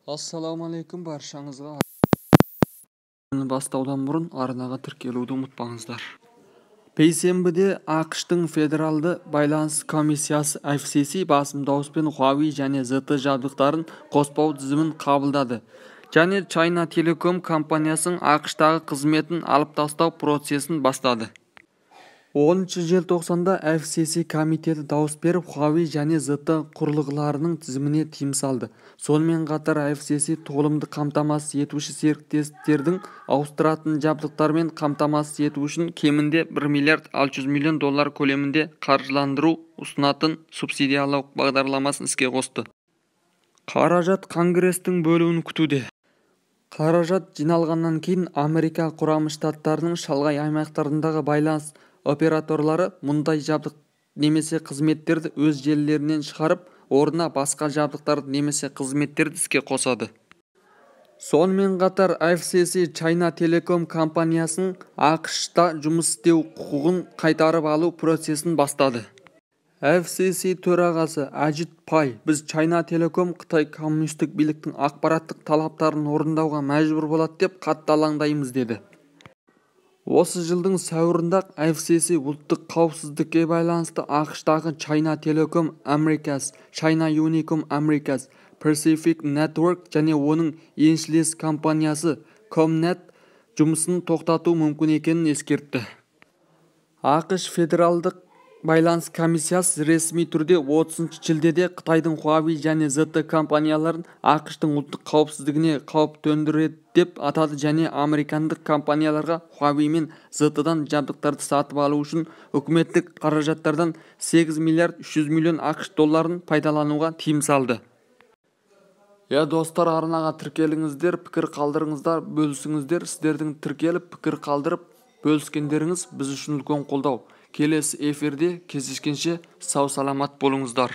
Ассалаумағалейкум баршаңызға. Бастаудан бұрын арнаға тіркелуді ұмытпаңыздар. Бейсенбіде АҚШ-тың Федералды байланыс комиссиясы FCC басым дауыспен Huawei және ZTE жабдықтарын қоспау тізімін қабылдады және China Telecom компаниясының АҚШ-тағы қызметін алып тастау процесін бастады. 10 желтоқсанда FCC комитеті дауыс беріп, Huawei және ZTE құрылғыларының тізіміне тыйым салды. Сонымен қатар FCC толымды қамтамасыз етуші серіктестердің ауыстыратын жабдықтармен қамтамасыз ету үшін кемінде 1 миллиард 600 миллион доллар көлемінде қаржыландыру ұсынатын субсидиялау бағдарламасын іске қосты. Қаражат Конгрестің бөлуін күтуде. Қаражат жиналғаннан кейін Америка Құрама Штаттарының шалғай аймақтарындағы байланыс операторлары мұндай жабдық немесе қызметтерді өз желілерінен шығарып, орнына басқа жабдықтарды немесе қызметтерді іске қосады. Сонымен қатар FCC China Telecom компаниясының АҚШ-та жұмыс істеу құқығын қайтарып алу процесін бастады. FCC төрағасы Ажит Пай біз China Telecom Қытай коммунистік биліктің ақпараттық талаптарын орындауға мәжбүр болады деп қатты алаңдаймыз деді. Осы жылдың сәуірінде-ақ FCC ұлттық қауіпсіздікке байланысты АҚШ-тағы China Telecom Americas, China Unicom Americas, Pacific Network және оның еншілес компаниясы Comnet жұмысын тоқтату мүмкін екенін ескертті. АҚШ Федералдық байланыс комиссиясы ресми түрде 30 шілдеде Қытайдың Huawei және ZTE компанияларын АҚШ-тың ұлттық қауіпсіздігіне қауіп төндіреді деп атады және американдық компанияларға Huawei мен ZTE-дан жабдықтарды сатып алу үшін үкіметтік қаражаттардан 8 миллиард 300 миллион АҚШ долларын пайдалануға тыйым салды. Я достар, арнаға тіркеліңіздер, пікір қалдырыңыздар, бөлісіңіздер. Сіздердің тіркеліп, пікір қалдырып, бөліскендеріңіз біз үшін үлкен қолдау. Келесі эфирде кездескенше сау-саламат болыңыздар.